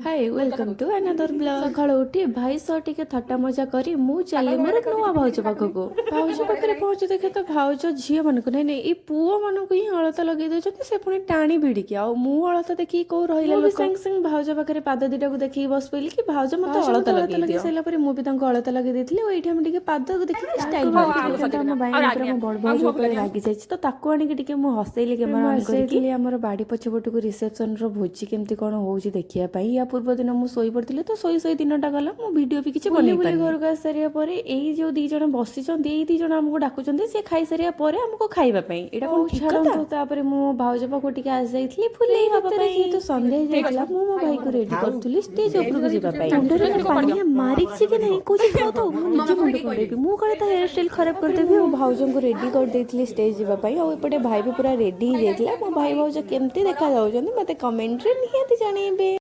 Hi, welcome to another vlog. ସକାଳୁ ଉଠି ଭାଇ ସହ ଟିକେ ଥଟ୍ଟା ମଜା କରି ମୁଁ ଚାଲିଲି ମୋର ନୂଆ ଭାଉଜ ପାଖକୁ। ଭାଉଜ ପାଖରେ ପହଞ୍ଚି ଦେଖେ ତ ଭାଉଜ ଝିଅ ମାନଙ୍କୁ, ନାଇଁ ନାଇଁ, ଏଇ ପୁଅ ମାନଙ୍କୁ ହିଁ ଅଳତା ଲଗେଇ ଦଉଛନ୍ତି, ସେ ପୁଣି ଟାଣି ଭିଡିକି। ଆଉ ମୁଁ ଅଳତା ଦେଖିକି କୋଉ ରହିଲା ଲୋକ, ସାଙ୍ଗେ ସାଙ୍ଗେ ଭାଉଜ ପାଖରେ ପାଦ ଦିଟାକୁ ଦେଖିକି ବସି ପଇଲି କି ଭାଉଜ, ମତେ ଅଳତା ଲଗେଇ ସାରିଲା ପରେ ମୁଁ ବି ତାଙ୍କୁ ଅଳତା ଲଗେଇ ଦେଇଥିଲି। ଆଉ ଏଇଠି ଆମେ ଟିକେ ପାଦକୁ ଦେଖିକି ଷ୍ଟାଇଲ ମାରିଥିଲୁ। ଆମ ଭାଇ ଉପରେ, ମୋ ବଡ ଭାଉଜ ଉପରେ ରାଗି ଯାଇଛି, ତ ତାକୁ ଆଣିକି ଟିକେ ମୁଁ ହସେଇଲି କ୍ୟାମେରା ଅନ୍ କରିକି। ଆମର ବାଡ଼ି ପଛପଟକୁ ରିସେପସନର ଭୋଜି କେମିତି କ'ଣ ହଉଛି ଦେଖିବା ପାଇଁ। ୟା ପୂର୍ବ ଦିନ ମୁଁ ଶୋଇ ପଡ଼ିଥିଲି, ତ ଶୋଇ ଶୋଇ ଦିନଟା ଗଲା, ମୁଁ ଭିଡ଼ିଓ ବି କିଛି ବନେଇ ବୁଲି ଘରକୁ ଆସି ସାରିବା ପରେ ଏଇ ଯୋଉ ଦି ଜଣ ବସିଛନ୍ତି, ଏଇ ଦି ଜଣ ଆମକୁ ଡାକୁଛନ୍ତି ସେ ଖାଇସାରିବା ପରେ ଆମକୁ ଖାଇବା ପାଇଁ। ଏଇଟା କଣ ଠିକ କଥା? ତାପରେ ମୁଁ ଭାଉଜ ପାଖକୁ ଟିକେ ଆସିଯାଇଥିଲି ଫୁଲେଇ ହବା ପାଇଁ। ଯେହେତୁ ସନ୍ଧ୍ୟା ହେଇଯାଇଥିଲା, ମୁଁ ମୋ ଭାଇକୁ ରେଡି କରୁଥିଲି ଷ୍ଟେଜ ଉପରକୁ ଯିବା ପାଇଁ। ମୁଣ୍ଡରେ କଣ ପାନିଆ ମାରିଛି କି ନାହିଁ, କହୁଛି ଥାଉ ଥାଉ, ମୁଁ ନିଜେ ମୁଣ୍ଡ କୁଣ୍ଡେଇବି। ମୁଁ କାଳେ ତା ହେୟାର ଷ୍ଟାଇଲ ଖରାପ କରିଦେବି। ଆଉ ଭାଉଜଙ୍କୁ ରେଡି କରିଦେଇଥିଲି ଷ୍ଟେଜ ଯିବା ପାଇଁ। ଆଉ ଏପଟେ ଭାଇ ବି ପୁରା ରେଡି ହେଇଯାଇଥିଲା। ମୋ ଭାଇ ଭାଉଜ କେମିତି ଦେଖାଯାଉଛନ୍ତି, ମୋତେ କମେଣ୍ଟରେ ନିହାତି ଜଣେଇବେ।